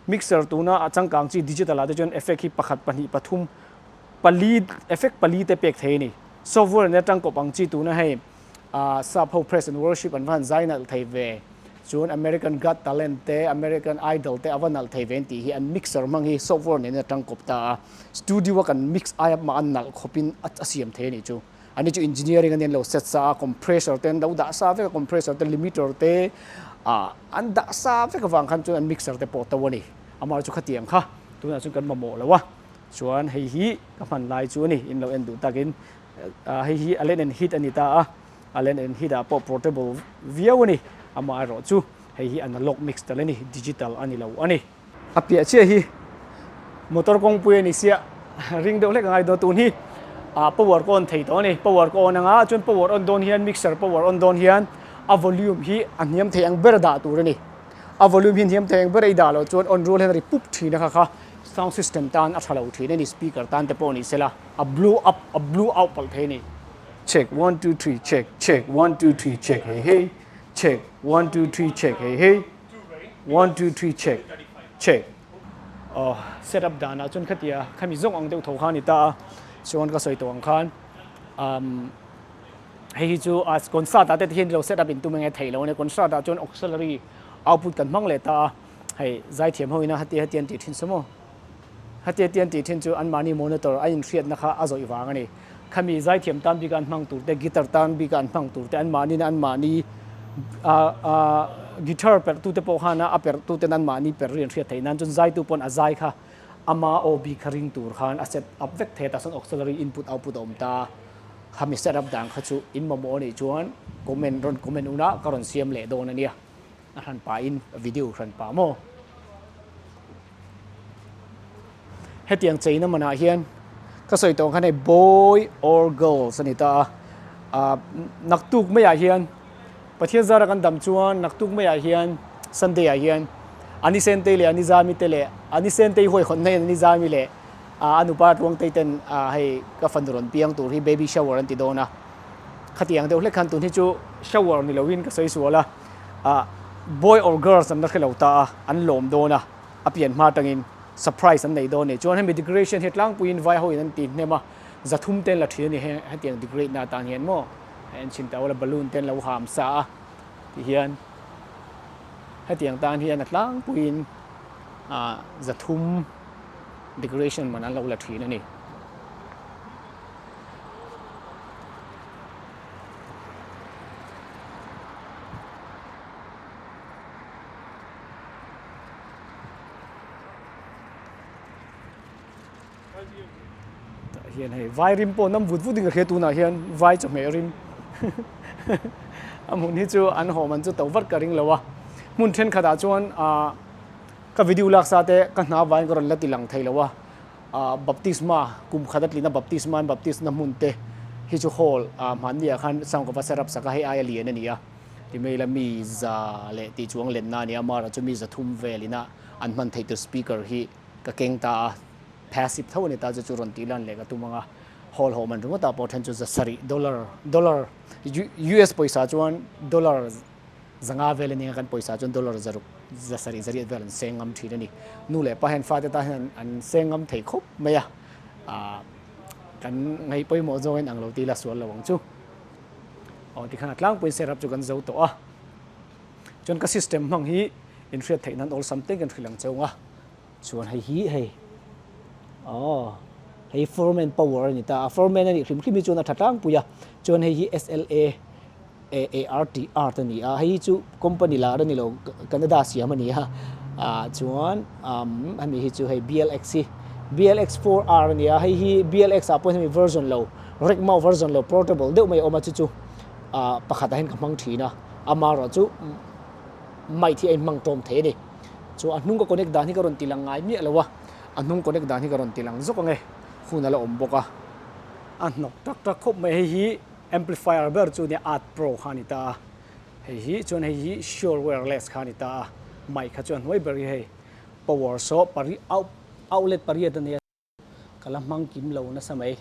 Mixer tuna a changkang chi digital ah te chuan effect hi pakhat pahnih pathum pali effect pali te pek thei a ni. Software nen atang kawp ang chi tuna hei ah sap ho press and worship an va han zai nalh thei ve chuan American Got Talent te American Idol te a va nalh thei ve an tih hi an mixer hmang hi software nen atang kawp ta a studio a kan mix aia mah a nalh khawp in a siam thei a nih chu. Ani chu engineering a nen lo set sa a compressor te an lo dah sa vek a compressor te limiter te ah an dah sa vek avang khan chuan an mixer te pawh to a ni. Amah chu khatiang kha tunah chuan kan mamawh lo a. Chuan hei hi ka hman lai chu a ni, in lo en duh takin hei hi Allen and Heath a ni ta a, Allen and Heath ah pawh portable viau a ni, amaherawh chu hei hi analog mix tal a ni, digital a ni lo a ni. A piah chiah hi motor kawngpui a ni sia, ring deuh hlek a ngai dawn, tun hi power ka on thei tawh a ni, power ka on anga chuan power on dawn hian mixer power on dawn hian a volume hi a hniam thei ang ber dah tur a ni, a volume hi hniam thei ang ber a i dah loh chuan on rual hian a ri pup thin a kha kha. Sound system tan a tha lo thin a ni, speaker tan te pawh ni sela a blow up a blow out palh thei a ni. Check one two three check check one two three check hei hei check one two three check hei hei one two three check check. Aw set up danah chuan khatia khami zawng ang deuh tho kha a ni ta a, chuan ka sawi tawh ang khan umm hei hi chu a concert ah te hian lo set up in tum enge theih loh a ni, concert ah chuan auxiliary output kan hmang leh ta a. Hei zaithiam ho ina hati hati an tih thin chu maw? Hati hati an tih thin chu anmahni monitor a inhriatna kha a zawih vang a ni. Khami zaithiam tan bika an hmang tur te, guitar tan bika an hmang tur te, anmahni na anmahni guitar perh tu te pawh khan a perh tu ten anmahni perh ri an hriat theih nan chuan zaitu pawn a zai kha ama aw bik kha ring tur khan a set up vek thei a, tah chuan auxiliary input output a awm ta. Khami set up dan kha chu in mamawh anih chuan comment rawn comment una ka rawn siam leh dawn a nia. A hran pah in video hran pah maw? Hetiang cheina manah hian ka sawi tawh ang khan hei boy or girls a ni ta a, ah naktuk maiah hian Pathian zara kan dam chuan naktuk maiah hian Sunday ah hian Ani Sentei leh Ani Zami te leh Ani Sentei huaihawt hna hian Ani Zami leh ah a nupa Tluangtei ten ah hei ka fanu rawn piang tur hi baby shower an ti dawn a, khatiang deuh hlek khan tun hi chu shower ni loin ka sawi sual a. Ah boy or girls an la hre lo ta a, an lawm dawn a, a pian hma atangin surprise an nei dawn a ni. Chuan hemi decoration hi tlangpuiin vai ho in an ti hnem a, zathum te an la thin a ni he hetiang decorate na atan hian maw hei an chhin ta ula balloon te an lo ham sa a ti hian hetiang tan hian a tlangpuiin ah zathum decoration man an lo la thin a ni. Tah hian hei vai rim pawh nam vut vut in ka hria tunah hian vai chawhmeh rim a hmun hi chu an hawm an chu to vat ka ring lo a hmun thenkhatah chuan ah ka video lak sa te ka hna vaiin ka rawn la ti lang thei lo a. Ah baptisma kum khat a tlina baptisma an baptist na hmun te hi chu hall ah hmanni ah khan sound ka va set up sak a hei aia lian a ni a ti mai ila mi za leh tih chuang lenna a ni a mara chu mi za thum vel ina an hman theih tur speaker hi ka keng ta a passive tho a ni ta chu chu rawn tih lan leh ka tum ang a hall ho man ringawt ah pawh then chu za sarih dollar dollar US pawisa chuan dollar Zanga vel a nia kan pawisa chuan dollar zaruk zasarih zariat vel an seng ngam thin a ni. Nu leh pa hian fate tan hian an seng ngam thei khawp mai a. Ah kan ngaih pawimawh zawng in ang lo tih la sual lo ang chu. Aw tikhan a tlangpuiin setup chu kan zo tawh a. Chuan ka system hmang hi in hriat theih nan awlsam te kan hrilh ang cheu ang a. Chuan hei hi hei aw hei foreman power a ni ta a, foreman a nih hrim hrim hi chuan a tha tlangpui a. Chuan hei hi SLA ART art a ni a, hei hi chu company lar a ni lo Canada siam a ni a. Ah chuan umm hemi hi chu hei BLX hi BLX 4R a ni a, hei hi BLX ah pawh hian hemi version lo rack mount version lo portable deuh mai a awm a chu chu ah pakhat ah hian ka hmang thin a. Amaherawh chu mic hi a inhmang tawm thei a ni. Chu a hnung ka connect dan hi ka rawn ti lang ngai miah lo a, a hnung connect dan hi ka rawn ti lang zawk ang e, hun a la awm bawk a. A hnawk tak tak khawp mai, hei hi amplifier ber chu nia Art Pro kha a ni ta a, hei hi chuan hei hi Shure wireless kha a ni ta a, mic kha chuan hnuai ber hi hei power saw pari outlet pariat a nia. Ka la hmang kim lo nasa mai.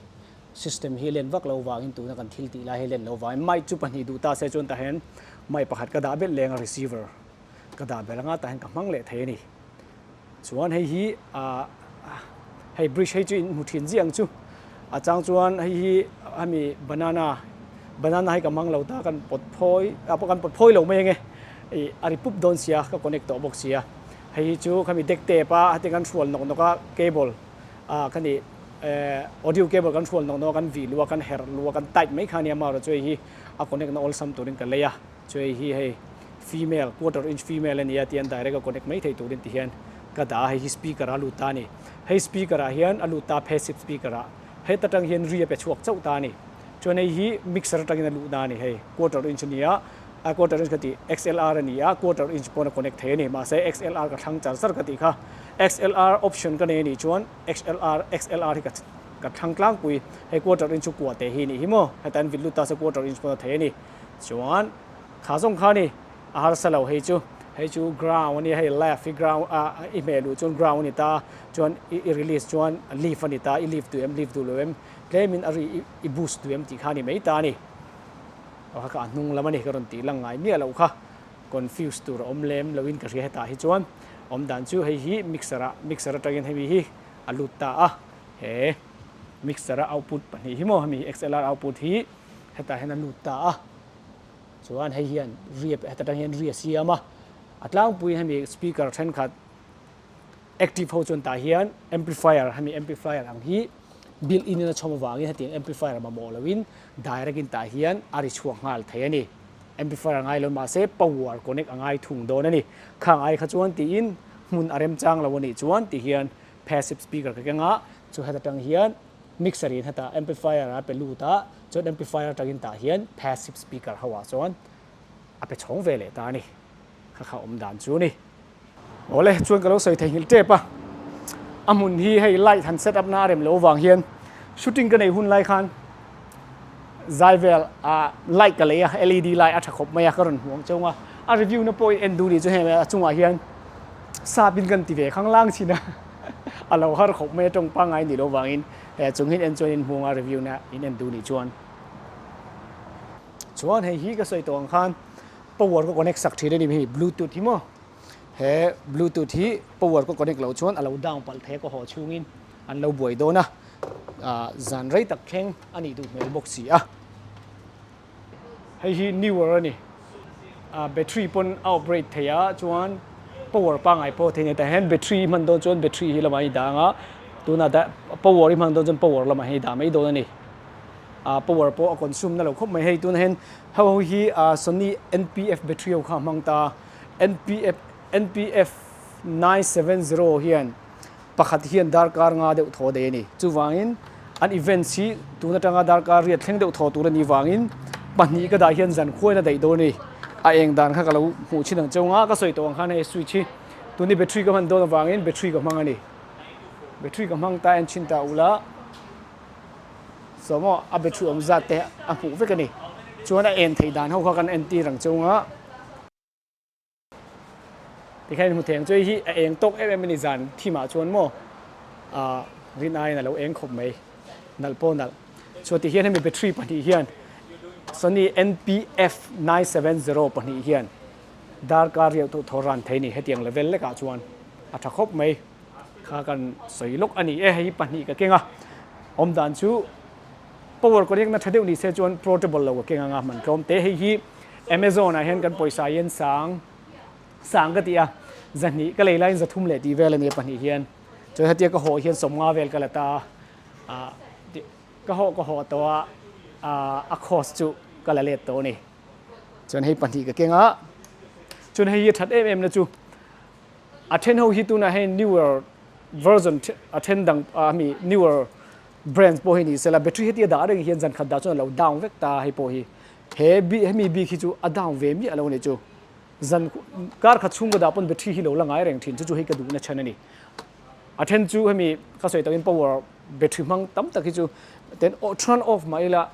System hi len vak lo vangin tuna kan thil tih lai hi len lo vangin mic chu pahnih duh ta se chuan tah hian mic pakhat ka dah belh leng a receiver ka dah belh anga tah hian ka hmang leh thei a ni. Chuan hei hi ah hei bridge hei chu in hmu thin ziah ang chu. A chang chuan hei hi hemi banana banana hi ka hmang lo ta kan pawt phawi ah kan pawt phawi lo mai ange ih a ri pup dawn sia ka connect tawh bawk sia. Hei hi chu khami deck tape a heti kan hrual nawk nawk a cable ah khani eh audio cable kan hrual nawk nawk a kan vih luh a kan herh luh a kan tight mai kha ania amaherawh chu hei hi a connect na awlsam turin ka lei a chu hei hi hei female quarter inch female ania tihian direct a connect mai thei turin ti hian ka dah a hei hi speaker a lut ta a ni hei speaker ah hian a lut ta passive speaker ah heta tang hian ri a pe chhuak chauh ta a ni chuan hei hi mixer atangin a luh na a ni hei quarter inch ania A quarter inch ka tih XLR a ni a, quarter inch pawn a connect thei a ni. Mahse XLR ka thlang char char ka tih kha. XLR option ka nei a nih chuan XLR XLR hi ka ka thlang tlangpui. Hei quarter inch chu kua teh hi nih hi maw? Heta an vit lut ta se quarter inch pawn a thei a ni. Chuan kha zawng kha a ni. A harsa lo hei chu. Hei chu ground a nia, hei left hi ground a i hmeh luh chuan ground a ni ta a, chuan i release chuan leave a ni ta, i leave duh em leave duh lo em, tlemin a ri i boost duh em tih kha a ni mai ta a ni. Kha kha a hnung lam a ni ka rawn tih lang ngai miah loh kha confuse tur a awm lem lo in ka hria hetah hi chuan awm dan chu hei hi mixer ah mixer atangin hemi hi a lut ta a he mixer a output pahnih hi maw hemi XLR output hi hetah hian a lut ta a chuan hei hian ri heta tang hian ri a siam a a tlangpuiin hemi speaker thenkhat Active ho chuan tah hian amplifier hemi amplifier ang hi built in in a chhawm avangin hetiang amplifier mamawh loin direct in tah hian a ri chhuak nghal thei a ni. Amplifier a ngai lo mahse power connect a ngai thung dawn a ni. Khang ai kha chuan tiin hmun a remchang lo a nih chuan ti hian passive speaker ka keng a, chu heta tang hian mixer in heta amplifier a pe lut a, chuan amplifier atangin tah hian passive speaker ho ah chuan a pe chhawng ve leh ta a ni. Kha kha awm dan chu a ni. Awle chuan ka lo sawi theihnghilh tep a, a hmun hi hei light han set up na a rem loh avang hian shooting ka neih hun lai khan zai vel ah light ka lei a led light a tha khawp mai a ka rawn hmu ang chauh a, a review na pawh i en duh nih chu hei a chungah hian sap in kan ti ve khang lang thin a, a lo har khawp mai a tawng pangngai nih loh avangin hei a chung hian en chuan in hmu ang a review na in en duh nih chuan. Chuan hei hi ka sawi tawh ang khan power ka connect sak thin a ni hei bluetooth hi maw. He bluetooth hi power ka connect loh chuan a lo down palh thei a ka haw chhungin an lo buai dawn a, ah zan rei tak thleng a nih duh hmel bawk si a. Hei hi newer a ni, ah battery pawn a operate thei a chuan power pangngai pawh thei a ni tah hian battery i hman dawn chuan battery hi lamah i dah ang a, tunah dah power i hman dawn chuan power lamah hi i dah mai dawn a ni. Ah power pawh a consume na lo khawp mai hei tunah hian ho hi ah Sony N_P_F battery ho kha a hmang ta a. NPF NPF 970 hian pakhat hian darkar nga deuh thaw daih a ni. Chuvangin an events hi tun atanga darkar riat thleng deuh thaw tur a nih vangin pahnih ka dah hian zan khuain a daih dawn a ni. A eng dan kha ka lo hmuh thin ang cheu nga ka sawi tawh ang khan hei switch hi tun hi battery ka hman dawn avangin battery ka hmang a ni. Battery ka hmang ta en chhin ta ula. Saw maw a battery awm zat te a hmuh vek a ni. Chuan a en theih dan ho kha kan entir ang cheu nga. Tikhian in hmu thei ang chu hei hi a eng tawk em em a ni zan thim ah chuan maw ah rin aiin a lo eng khawp mai nalh pawh nalh chuan ti hian hemi battery pahnih hian Sony NPF 970 pahnih hian darkar riauh tawh thaw ran thei a ni hetiang level lek ah chuan a tha khawp mai kha kan sawi lawk a ni e hei hi pahnih ka keng a. Awm dan chu power connect na tha deuh ni se chuan portable lo ka keng anga man tlawm te. Hei hi Amazon ah hian kan pawisa hian sang sang ka ti a, zahnih ka lei laiin zathum leh tih vel a nia pahnih hian. Chuan hetia ka hawh hian sawmnga vel ka la ta a, ka hawh ka hawh tawh a, a cost chu ka la let tawh a ni. Chuan hei pahnih ka keng a, chuan hei hi a that em em na chu a then ho hi tunah hei newer version a then dang a mi newer brands pawh hi ni sela battery heti a dah reng hian zan khat dah chuan a lo down vek ta hei pawh hi he bi hemi bik hi chu a down ve miah lo a ni chu zan kar khat chhung ka dah pawn battery hi lo la ngai reng thin chu chu hei ka duhna chhan a ni a then chu hemi ka sawi takin power battery hmang tam tak hi chu ten turn off mah ila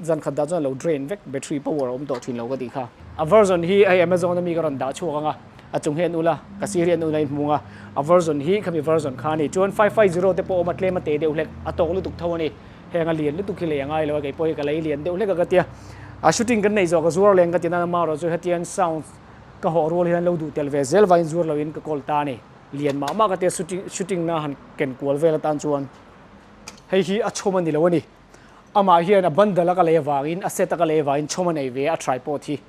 zan khat dah chuan a lo drain vek battery power a awm tawh thin lo ka tih kha. A version hi hei Amazon ami ka rawn dah chhuak ang a, a chung hi an ul a, ka sir hi an ul a in hmung a, a version hi khami version kha a ni. Chuan 550 te pawh a awm a, tlem a te deuh hlek, a tawk lutuk tho a ni. Heng a lian lutuk hi lei a ngai lo a, kei pawh hi ka lei lian deuh hlek a ka tia. A shooting kan nei zawh ka zuar leng ka ti nan a marawh chu hetiang sound ka hawh rual hian lo duh tel ve zel vangin zuar loin ka call ta a ni. Lian mah mah ka tia shooting shooting na han ken kual vel atan chuan hei hi a chhawm a ni lo a ni. Amah hian a bundle a ka lei avangin a set a ka lei avangin chhawm a nei ve a a tripod hi.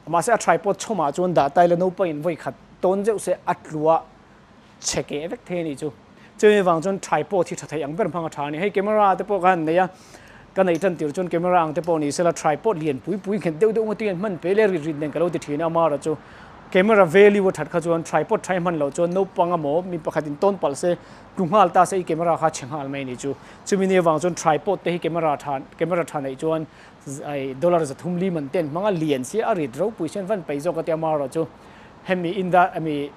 Mahse a tripod chhawmah chuan dah ta ila naupangin vawi khat tawn zeuh se a tlua chhe keh vek thei a nih chu. Chumi avang chuan tripod hi tha thei ang ber hmang a tha a ni. Hei camera te pawh ka han nei a, ka neih tan tir chuan camera ang te pawh ni sela tripod lian pui pui nghet deuh deuh ngawt hi an hman pe le rit rit nen ka lo ti thin a, amaherawh chu camera value a that kha chuan tripod tha i hman loh chuan naupang emaw mi pakhat in tawn palh se tlu nghal ta se i camera kha chhe nghal mai a ni chu. Chumi ni avang chuan tripod te hi camera tha camera tha neih chuan dollar zathum li man te an hmang a, lian sia a rit ropui sia an van peih zawk a tia amaherawh chu hemi inda hemi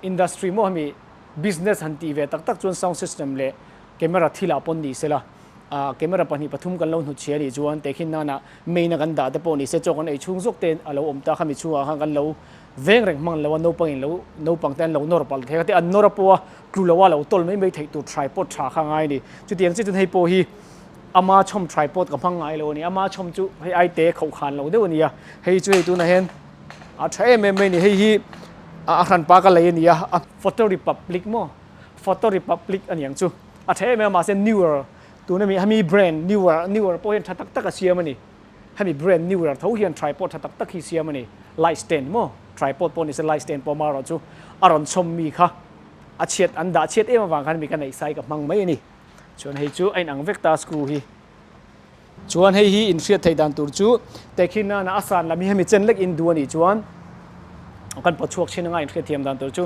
industry maw hemi business han tih ve tak tak chuan sound system leh camera thilah pawn ni sela ah camera pahnih pathum kan lo hnutchhia anih chuan tehkhin nana main a kan dah te pawh ni se chaw kan ei chhung zawk te a lo awm ta khami chhungah khan kan lo veng reng hmang lo a naupang in lo naupang te an lo nawr palh thei a te an nawr a pawh a tlu lo a lo tawl mai mai theih tur tripod tha kha ngai a ni chutiang chiah chuan hei pawh hi ama chhawm tripod ka hmang ngai lo a ni ama chhawm chu hei ai te khauh khan lo deuh a ni a hei chu hei tunah hian a tha em em mai a ni hei hi a hranpa ka lei a ni a a photo republic maw photo republic a ni ang chu a tha em em a mahse newer tuna mi hemi brand newer newer pawh hian tha tak tak a siam a ni hemi brand newer tho hian tripod tha tak tak hi siam a ni light stand maw tripod pawh ni se light stand pawh amaherawh chu a rawn chhawm mi kha a chhiat an dah chhiat em avang khan mi ka neih sai ka hmang mai a ni chuan hei chu a inang vek ta screw hi. Chuan hei hi inhriat theih dan tur chu tehkhin nana a san lam hi hemi chen lek in duh a nih chuan kan pawt chhuak thin anga inhriat thiam dan tur chu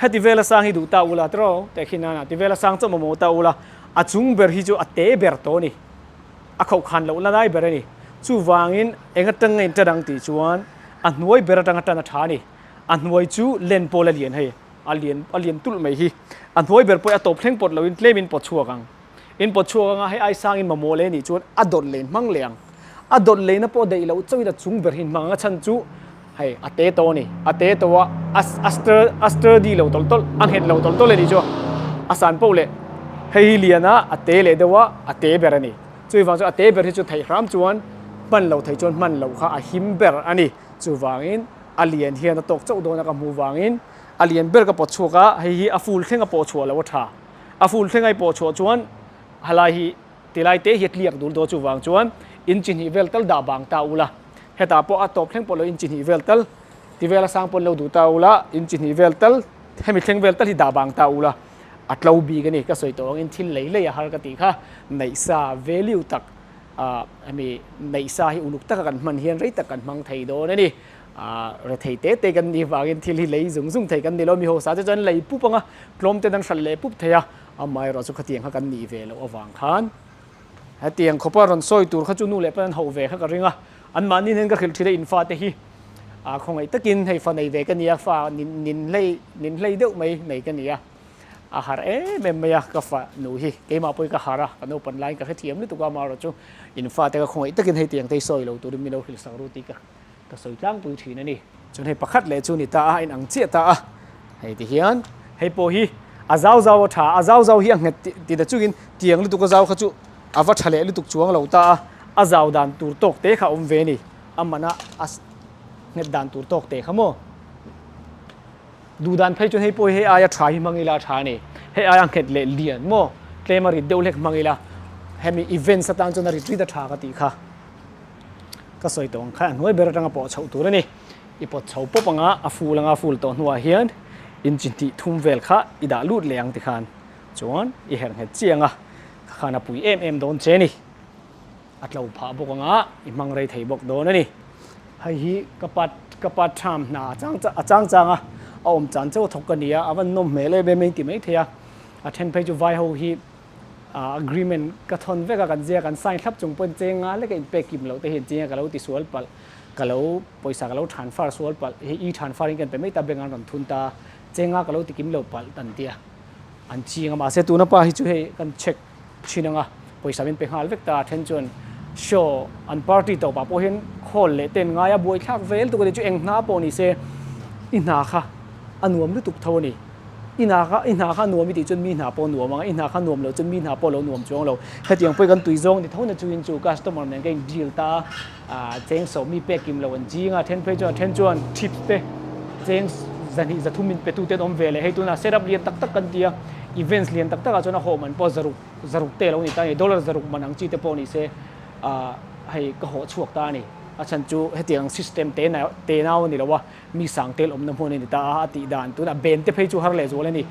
heti vela sang hi duh ta ula tiraw tehkhin nana ti vela sang chawm mamawh ta ula a chung ber hi chu a te ber tawh a ni a khauh khan loh la lai ber a ni chuvangin eng atanga in tan ang tih chuan a hnuai ber atanga tan a tha a ni a hnuai chu len pawl a lian hei a lian a lian tulh mai hi a hnuai ber pawh a tawp thleng pawt loin tlem in pawt chhuak ang. In pawt chhuak anga hei ai sangin mamawh leh nih chuan a dawt lei hmang leh ang. A dawt leina pawh daih loh chauhin a chung ber hi hmang ang a chhan chu hei a te tawh a ni. A te tawh a, a a stir a sturdy lo tawlh tawlh, a nghet lo tawlh tawlh a nih chu a san poh leh hei hi lian a, a te leh deuh a, a te ber a ni. Chuvang chuan a te ber hi chu theih hram chuan hman loh theih chuan hman loh kha a him ber a ni. Chuvangin a lian hian a tawk chauh dawn a ka hmuh vangin a lian ber ka pawt chhuak a, hei hi a full thleng a pawh chhuah loh a tha. A ful thleng ai pawh chhuah chuan halai hi tilai te hi a tliak dul dawn chuvang chuan in chi hnih vel tal dah bang ta ula hetah pawh a tawp thleng pawh lo in chi hnih vel tal ti vel a sang pawn lo duh ta ula in chi hnih vel tal hemi thleng vel tal hi dah bang ta ula a tlo bik a ni ka sawi tawh angin thil lei lei a har ka tih kha neihsa value tak ah hemi neihsa hi uluk taka kan hman hian rei tak kan hmang thei dawn a ni. Ah rethei te te kan nih vangin thil hi lei zung zung thei kan ni lo, mi hausa te chuan lei pup anga tlawm ten an hralh leh pup thei a, amaherawh chu khatiang kha kan nih ve loh avang khan hetiang khawpa rawn sawi tur kha chu nu leh pa an hauh ve kha ka ring a, anmahni hian ka hrilh thin a infa te hi ah khawngaih takin hei fa nei ve ka ni a, fa nin nin hlei nin hlei deuh mai nei ka ni a, a harh em em mai a ka fa nu hi keimah pawhin ka harh a, ka naupan laiin ka hrethiam lutuk a, amaherawh chu infa te ka khawngaih takin hei tiang te hi sawi lo turin min lo hrilh sak ru tih ka Ka sawi tlangpui thin a ni. Chuan hei pakhat leh chu ni ta a, a inang chiah ta a. Hei ti hian hei pawh hi a zau zau a tha a, a zau zau hi a nghet ti ta chungin tiang lutuk a zau kha chu a va tha leh lutuk chuang lo ta a, a zau dan tur tawk te kha a awm ve a ni. A man a a nghet dan tur tawk te kha maw. Duh dan phei chuan hei pawh hi hei aia tha hi hmang ila a tha a ni. Hei aia nghet leh lian maw tlem a rit deuh hlek hmang ila. Hemi events atan chuan a retreat a tha ka tih kha ka sawi tawh ang kha a hnuai ber atanga pawh chhoh tur a ni. I pawt chho pawp anga a ful anga ful tawh hnuah hian inchi hnih thum vel kha i dah lut leh ang tikhan chuan i herh nghet chiang a, kha khan a pui em em dawn che a ni. A tlo phah bawk anga i hmang rei thei bawk dawn a ni. Hei hi ka part ka part time hna a chang a chang chang a, a awm chan chauh a thawk ka ni a, a van nawm hmel em em a inti maithei a, a then phei chu vai ho hi Agreement ka thawn vek a, kan zia kan sign thlap chung pawhin cheng nga lek a inpek kim loh te hian cheng a ka lo ti sual palh, ka lo pawisa ka lo transfer sual palh, hei e transfer in kan pe mai ta bank an rawn thun ta, cheng nga ka lo ti kim lo palh an tia an ching a, mahse tuna pa hi chu hei kan check thin anga pawisa min pe nghal vek ta, then chuan show an party tawpah pawh hian call leh ten ngai a buaithlak vel tuk a ni chu eng hna pawh ni se i hna kha a nuam lutuk tho a ni. I hna kha, i hna kha nuam i tih chuan mi hna pawh nuam ang a, i hna kha nuam loh chuan mi hna pawh lo nuam chuang lo. Hetiang pawhin kan tui zawng ni tho na chuin chu customer nen ka in deal ta a, cheng sawh mi pek kim lo an ching a, then phei chuan then chuan tips te cheng zahnih zathum min pe tu te an awm ve leh. Hei tunah set up lian tak tak kan ti a, events lian tak tak ah chuan a hawh man pawh zaruk zaruk te lo ni ta a ni, dollar zaruk man ang chi te pawh ni se ah hei ka hawh chhuak ta a ni. A chhan chu hetiang system te te nau a ni lo a. Mi sang tel awmna hmun a ni ta a, a tih dan tunah ben te phei chu har leh zual a ni.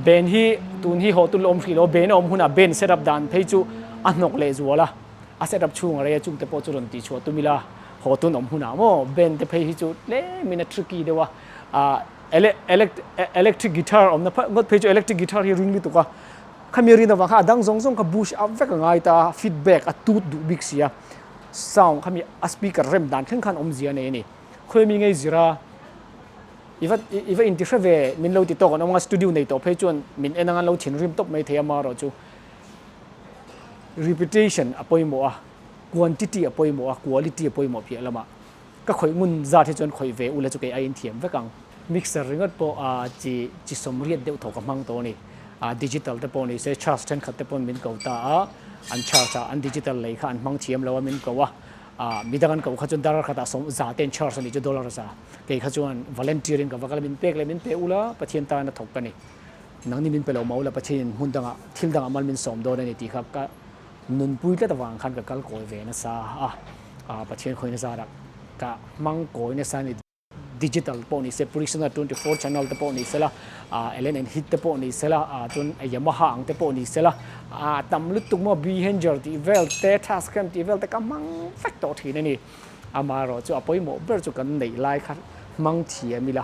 Ben hi tun hi haw tul awm hrih lo, ben a awm hunah ben set up dan phei chu a hnawk leh zual a, a set up chhung a rei a chung te pawh chu rawn tih chhuah tum ila haw tun awm hunah maw ben te phei hi chu tlemin a tricky deuh a, ah electric guitar awmna ngawt phei chu electric guitar hi ring lutuk a, khami rin avang khan a dang zawng zawng kha bush up vek a ngai ta a, feedback a tut duh bik si a, sound khami a speaker rem dan thleng khan awmzia a nei a ni. Khawi mi ngei zir a, i va i va inti hre ve min lo ti tawk an awm anga studio nei tawh phei chuan min en anga an lo thinrim tawp mai thei a marawh chu reputation a pawimawh a, quantity a pawimawh a, quality a pawimawh piah lamah ka khawih ngun zat hi chuan khawih ve ula chu kei aiin thiam vek ang. Mixer ringawt pawh a chi chi sawmriat deuh thaw ka hmang tawh a ni, a digital te pawh ni se charge thenkhat te pawn min ko ta a, an charge a an digital lei kha an hmang thiam lo a min ko a. Ah, midang an koh kha chuan dar khatah sawm za ten charge a nih chu dollar za. Kei kha chuan volunteer in ka va kal a, min pek leh min pe ula Pathian tan a thawk ka ni. Nangni min pe lo mah ula Pathian in hmun dangah thil dangah mal min sawm dawn a ni tih kha ka nunpui tlat avang khan ka kal kawi ve nasa a, ah Pathian khawina zarah ka hmang kawi nasa a ni. Digital pawh ni se, Prisona 24 channel te pawh ni sela, Ellen and Hit te pawh ni sela, chuan Yamaha ang te pawh ni sela, a tam lutuk maw Behringer tih vel te, Tascam tih vel te ka hmang vek tawh thin a ni. Amaherawh chu a pawimawh ber chu kan neih lai kha hmang thiam ila,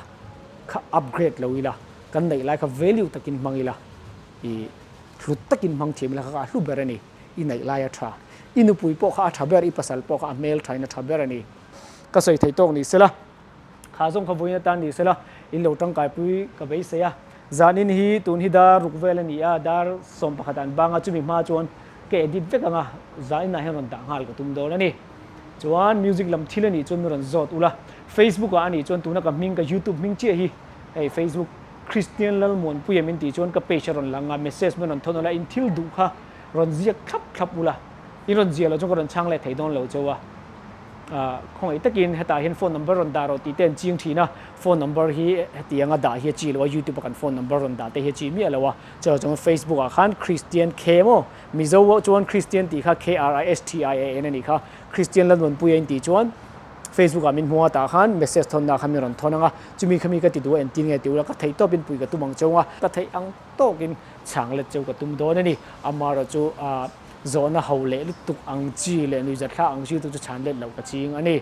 kha upgrade lo ila, kan neih lai kha value takin hmang ila, i hlut takin hmang thiam ila kha a hlu ber a ni. I neih lai a tha. I nupui pawh kha a tha ber, i pasal pawh kha a hmel thain a tha ber a ni. Ka sawi theih tawk ni sela, kha zawng kha vawiin atan ni sela, in lo tangkaipui ka beisei a. Zanin hi tun hi dar ruk vel a ni a, dar 11 an bang a, chumi hma chuan ka edit vek ang a, zaninah hian rawn dah nghal ka tum dawn a ni. Chuan music lam thil a nih chuan mi rawn zawt ula, Facebook ah a nih chuan tuna ka hming ka YouTube hming chiah hi hei Facebook Christian Lalmuanpuia min tih chuan ka page a rawn lang a, message min rawn thawn ula, in thil duh kha rawn ziak thlap thlap ula, in rawn ziah loh chuan ka rawn chhang leh thei dawn lo cheu a. Khawngaih takin hetah hian phone number rawn dah rawh tih te an ching thin a, phone number hi hetianga dah hi a chi lo a, youtube a kan phone number rawn dah te hi a chi miah lo a, chuvang chuan facebook ah khan Christian K maw Mizo ah chuan Christian tih kha K R I S T I A N a nih kha, Christian Lalmuanpuia in tih chuan facebook ah min hmu a tah khan message thawn na kha min rawn thawn ang a, chumi khami ka ti duh a entir nge ti ula ka theih tawpin pui ka tum ang cheu ang a, ka theih ang tawkin chhang let cheu ka tum dawn a ni, amaherawh chu ah. Zawhna ho leh lutuk ang chi leh nuihzathlak ang chi tu chu chhan let loh ka ching a ni.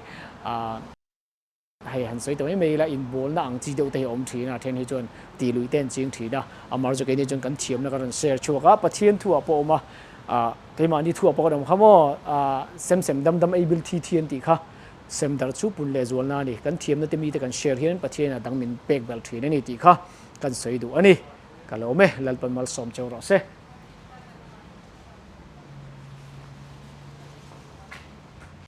Hei han sawi ta mai mai ila inbawlna ang chi deuh te hi a awm thin a, then hi chuan tih luih te an ching thin a, amar chu keini chuan kan thiamna kan rawn share chhuak a, Pathian thuah pawh a awm a, keimahni thuah pawh kan awm kha maw, sem sem dam dam ei bil thi thi an tih kha, sem dar chu pun leh zualna a ni, kan thiamna te mite kan share hian Pathian a dang min pek belh thin a ni tih kha kan sawi duh a ni. Ka lawm e, Lalpan malsawm cheu rawh se.